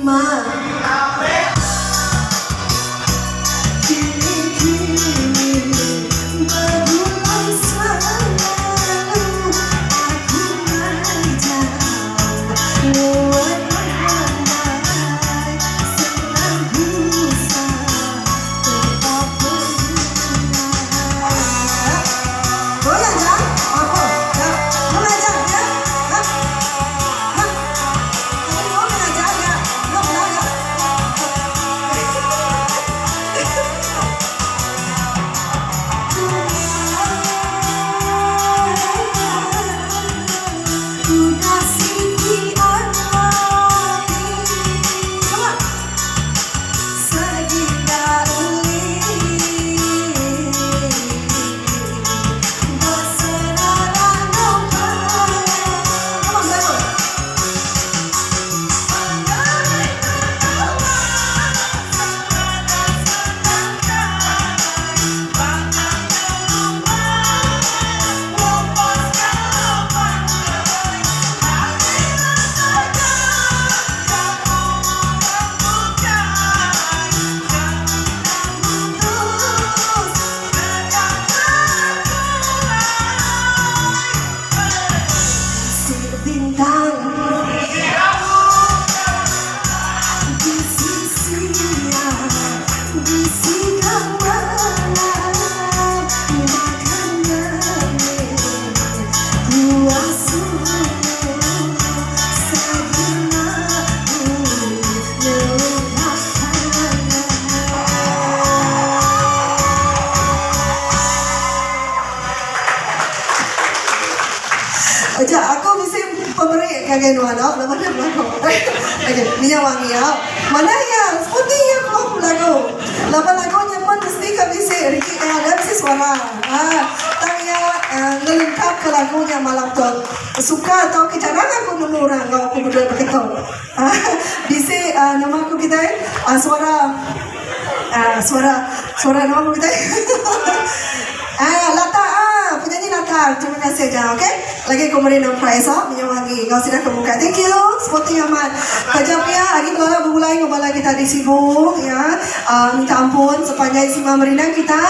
Ma. Aja aku bisi pemeri ngagai nuan au laban nya belagu. Okey, minyak wangi au. Manah iya, seperti iya keluar ku belagu. Laban lagu nya pun mesti ka bisi rigi iya dah bisi suara. Haa tang iya ngelengkap ka lagu nya malam tu. Suka tauka jarang aku nemu orang enggau aku bedoi baka tu. Haa bisi nama ku kitai suara suara suara nama ku kitai haa latar haa penyanyi latar terima kasih aja ok lagi ku meri nama prize oh minyak wangi enggau sida ke bukai thank you sporting amat taja pia agi belalau begulai enggau bala kita di sibu ya minta ampun sepanjai sima merindang kita.